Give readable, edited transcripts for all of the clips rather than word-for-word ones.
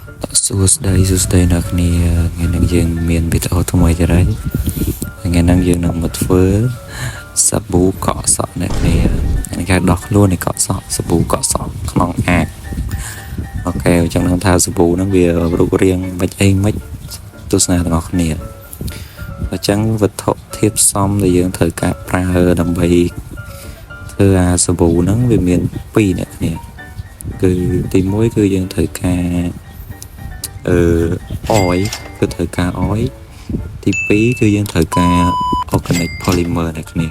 សួស្តីសួស្តីអ្នកគ្នាថ្ងៃនេះយើងមានវីដេអូថ្មីទៀតហើយថ្ងៃនេះយើងនឹងមកធ្វើសាប៊ូកក់សក់អ្នកគ្នានេះគេដោះខ្លួននៃកក់សក់សាប៊ូកក់សក់ក្នុងអាង OK អញ្ចឹងនឹងថាសាប៊ូហ្នឹងវារូបរាងមិនអីមិនទស្សនាទាំងអស់គ្នាអញ្ចឹងវត្ថុធាតុផ្សំដែលយើងត្រូវការប្រើដើម្បីធ្វើអាសាប៊ូហ្នឹងវាមាន2អ្នកគ្នាគឺទី1គឺយើងត្រូវការ អឺអយគឺត្រូវការអយទី2គឺយើងត្រូវការ organic polymer អ្នកគ្នា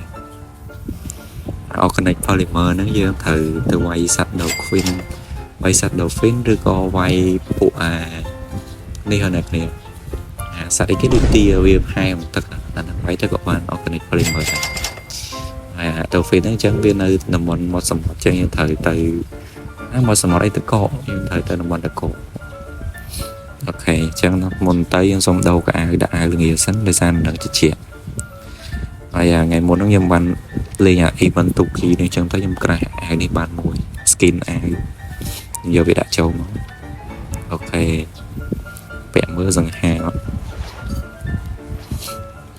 organic polymer ហ្នឹងយើងត្រូវទៅវាយសត្វ dolphin វាយសត្វ dolphin ឬក៏វាយពួកអានេះហ្នឹងអ្នកគ្នាអាសត្វអីគេដូចទាវាហែមទឹកអាហ្នឹងវាយទៅក៏បាន organic polymer ដែរហើយអា dolphin ហ្នឹងអញ្ចឹងវានៅតំបន់មាត់សមុទ្រអញ្ចឹងយើងត្រូវទៅអាមាត់សមុទ្រអីទឹកកកយើងត្រូវទៅតំបន់ទឹកកក OK អញ្ចឹងមុនទៅយើងសុំដូរកៅអៅដាក់អាវល្ងាសិនដោយសារមិនដឹងជាជាហើយថ្ងៃមុនហ្នឹងខ្ញុំបានលេងអា event Tuki នេះអញ្ចឹងទៅខ្ញុំcraft អាវនេះបានមួយ skin អាវយកវាដាក់ចូលមក OK ពាក់មើលសង្ហាអត់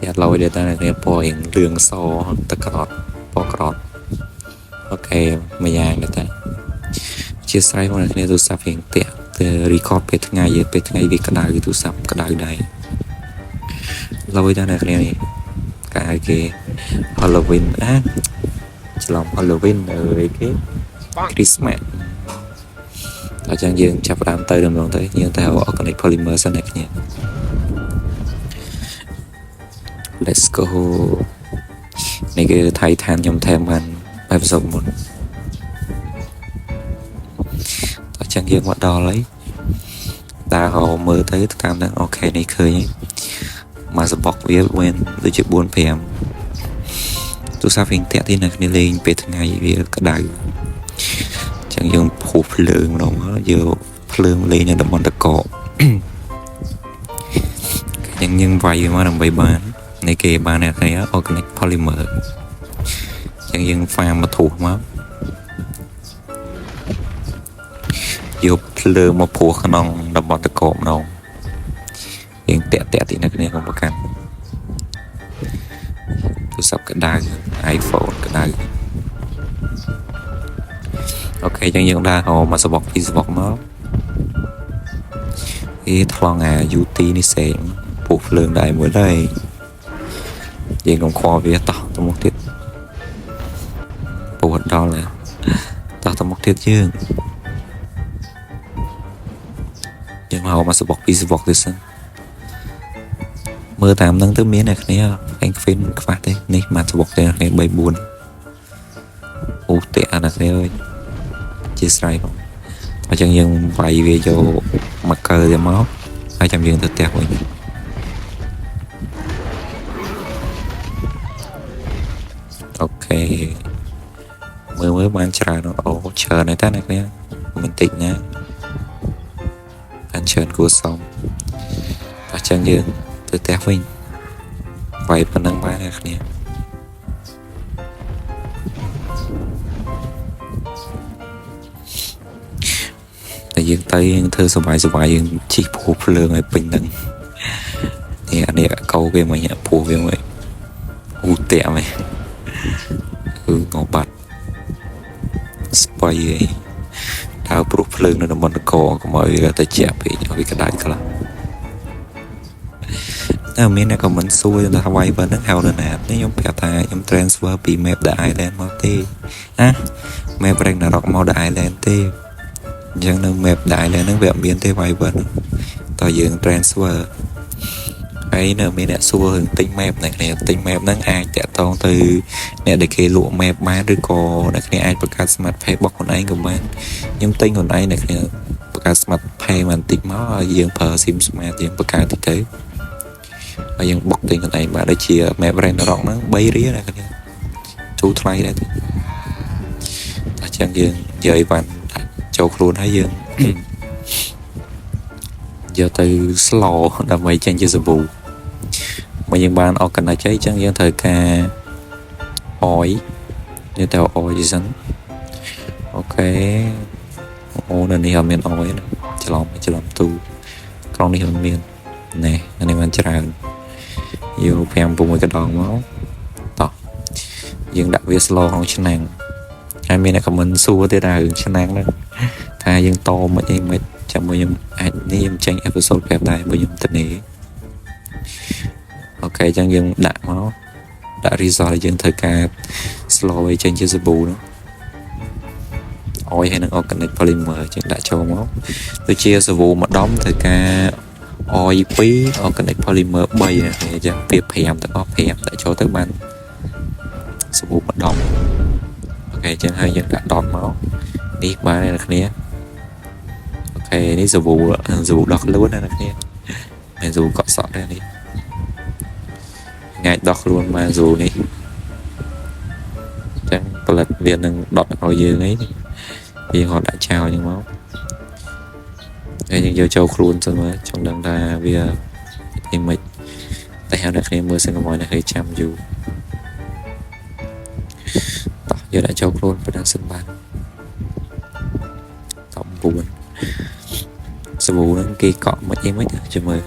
យ៉ាឡយដែរតែគ្នាពណ៌រៀងលឿងសទឹកក្រត់ពណ៌ក្រត់ OK មួយយ៉ាងដែរតែជាស្រ័យមកអ្នកគ្នាទូរស័ព្ទរៀងតាក់ទៅ record ពេលថ្ងៃពេលថ្ងៃវាក្តៅទូរស័ព្ទក្តៅដែរឡយដែរអ្នកគ្នានេះកៅគេ Halloween អាច្រឡំ Halloween អើយគេ Christmas អញ្ចឹងយើងចាប់ផ្ដើមទៅតម្រងទៅយើងទៅ organic polymer សិនអ្នកគ្នា Let's go នេះគឺ Titan ខ្ញុំថែមបានបែបសុំមុនអញ្ចឹងយើងមកដល់ហើយដើរហៅមើលទៅតាមហ្នឹង OK នេះឃើញហើយមកសបុកវាមានដូចជា4 5ទូរស័ព្ទវិញតាក់ទីនៅគ្នាលេងពេលថ្ងៃវាក្តៅអញ្ចឹងយើងភោះភ្លើងម្ដងយកភ្លើងលេងនៅតំបន់តកកអញ្ចឹងយើងវាយវាមកដើម្បីបាននេះគេបានអ្នកគ្នា organic polymer អញ្ចឹងយើង farm មកធូសមកយកភ្លើងមកព្រោះក្នុងតំបន់តកកម្ដងយើងតាក់តាក់ទីនៅគ្នាកុំប្រកាន់ទូរស័ព្ទក្តៅ iPhone ក្តៅ OK អញ្ចឹងយើងដើរហៅមកសបុកពីសបុកមកគេថ្លង់អា UT នេះសេងពុះភ្លើងដែរមួយដែរយើងកុំខ្វល់វាតោះទៅមុខទៀតពុះដល់ហើយតោះទៅមុខទៀតយើងយើងមកមកសបុកពីសបុកទៀតសិនមើលតាមនឹងទៅមានអ្នកគ្នាអញខ្វិនខ្វះទេនេះមកសបុកទេអ្នកគ្នា3 4អូតាក់អាអ្នកគ្នាអើយជាស្រ័យផងអញ្ចឹងយើងវាយវាយកមកកើទៅមកហើយចាំយើងទៅផ្ទះវិញ OK មើលមើលបានច្រើនអូច្រើនហើយតាអ្នកគ្នាមិនតិចណាបានច្រើនគួរសមអញ្ចឹងយើងទៅផ្ទះវិញវាយប៉ុណ្ណឹងបានអ្នកគ្នាតែយើងទៅយើងធ្វើសបាយសបាយយើងជីកព្រោះភ្លើងឲ្យពេញហ្នឹងនេះអានេះកោវាមកញ៉ាព្រោះវាមកអូតាក់មកគឺងបាត់ស្បៃឯងដើរព្រោះភ្លើងនៅតំបន់តកកុំឲ្យវាទៅជាក់ពេកឲ្យវាក្តៅខ្លះតែមានអ្នក comment សួរថាវាយប៉ុណ្ណឹងហៅនៅណានេះខ្ញុំប្រាប់ថាខ្ញុំ transfer ពី map The Island មកទេណា map Ragnarok មក The Island ទេអញ្ចឹងនៅ map The Island ហ្នឹងវាអត់មានទេ Wyvern តើយើង transfer ហើយនៅមានអ្នកសួររឿងទិញ map អ្នកគ្នាទិញ map ហ្នឹងអាចតាក់ទងទៅអ្នកដែលគេលក់ map បានឬក៏អ្នកគ្នាអាចបង្កើត smart pay របស់ខ្លួនឯងក៏បានខ្ញុំទិញខ្លួនឯងអ្នកគ្នាបង្កើត smart pay មកបន្តិចមកហើយយើងប្រើ sim smart យើងបង្កើតតិចទៅហើយយើងបុកទិញខ្លួនឯងបាទដូចជា map Ragnarok ហ្នឹង3រៀលអ្នកគ្នាធូរថ្លៃដែរទេអញ្ចឹងយើងយកអីវ៉ាន់ចូលខ្លួនហើយយើងយកទៅស្លដើម្បីចេញជាសាប៊ូមកយើងបានអកណិចអីចឹងយើងត្រូវការអយយើងទៅអយសិនអូខេអូនៅនេះអត់មានអយណាច្រឡំច្រឡំទូ ក្នុងនេះមិនមានណែអានេះបានច្រើនយក5 6កដងមកតោះយើងដាក់វាស្លក្នុងឆ្នាំងហើយមានអ្នក comment សួរទៀតថារឿងឆ្នាំងហ្នឹងថាយើងតមិនអីមិនចាំមួយខ្ញុំអាចនេះខ្ញុំចេញ episode ប្រាប់ដែរបើខ្ញុំទៅនេះOK អញ្ចឹងយើងដាក់មកដាក់ resource ដែលយើងត្រូវការ ស្ល ឲ្យចេញជាសាប៊ូនោះអយហើយនឹង organic polymer ចឹងដាក់ចូលមកដូចជាសាប៊ូមួយដុំត្រូវការអយ2 organic polymer 3ណាអញ្ចឹងវា5ទាំងអស់5ដាក់ចូលទៅបានសាប៊ូមួយដុំOK អញ្ចឹងហើយយើងដាក់ដុតមកនេះបានហើយអ្នកគ្នាOK នេះសាប៊ូសាប៊ូដោះខ្លួនណាអ្នកគ្នាមិនសាប៊ូកក់សក់ទេនេះងាយដោះខ្លួនមកសាប៊ូនេះចឹងផលិតវានឹងដុតឲ្យយើងអីយើងគាត់ដាក់ចោលចឹងមកហើយយើងយកចូលខ្លួនសិនមើលចង់ដឹងថាវាអីមិនតែហៅអ្នកគ្នាមើលសិនកុំឲ្យអ្នកគ្នាចាំយូរតោះយកដាក់ចូលខ្លួនប៉ុណ្ណឹងសិនបាន19សាប៊ូហ្នឹងគេកក់មិនអីមិនចាំមើល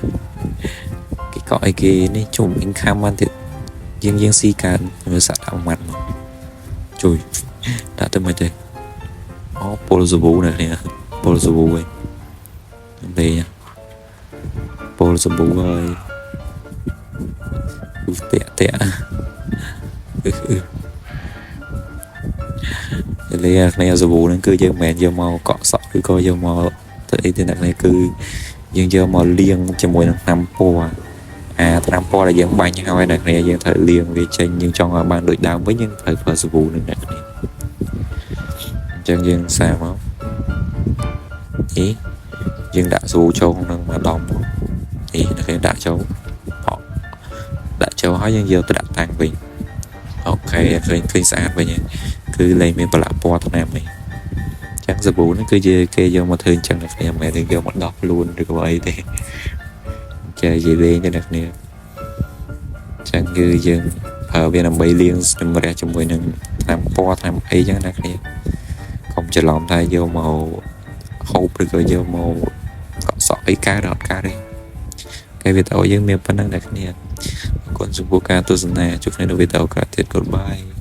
គេកក់អីគេនេះជុំ income បានទៀតយើងយើងស៊ីកើនមើលសាក់ដាក់ម៉ាត់មកជួយដាក់ទៅមិនទេអូពលសាប៊ូនេះគ្នាពលសាប៊ូឯងទេពលសាប៊ូហើយអ៊ឺតាក់តាក់អឺអឺលេគ្នាសាប៊ូហ្នឹងគឺយើងមិនមែនយកមកកក់សក់ឬក៏យកមកទៅអីទេអ្នកគ្នាគឺយើងយកមកលាងជាមួយនឹងថ្នាំពណ៌អាថ្នាំពណ៌ដែលយើងបាញ់ហើយអ្នកគ្នាយើងត្រូវលាងវាចេញយើងចង់ឲ្យបានដូចដើមវិញយើងត្រូវប្រើសាប៊ូនឹងអ្នកគ្នាអញ្ចឹងយើងសាមកនេះយើងដាក់សាប៊ូចូលក្នុងនឹងមួយដុំនេះអ្នកគ្នាដាក់ចូលអដាក់ចូលហើយយើងយកទៅដាក់តាំងវិញ OK ឃើញឃើញស្អាតវិញគឺលែងមានប្រឡាក់ពណ៌ថ្នាំនេះចឹងសាប៊ូនេះគឺជាគេយកមកធ្វើអញ្ចឹងអ្នកគ្នាមិនមែនយកមកដោះខ្លួនឬក៏អីទេចេះនិយាយលេងទេអ្នកគ្នាចឹងគឺយើងប្រើវាដើម្បីលាងសម្រះជាមួយនឹងថ្នាំពណ៌ថ្នាំអីចឹងណាគ្នាកុំច្រឡំថាយកមកហូបឬក៏យកមកកក់សក់អីកើតអត់កើតទេគេវីដេអូយើងមានប៉ុណ្្នឹងអ្នកគ្នាអរគុណចំពោះការទស្សនាជួបគ្នានៅវីដេអូក្រោយទៀត។ Goodbye.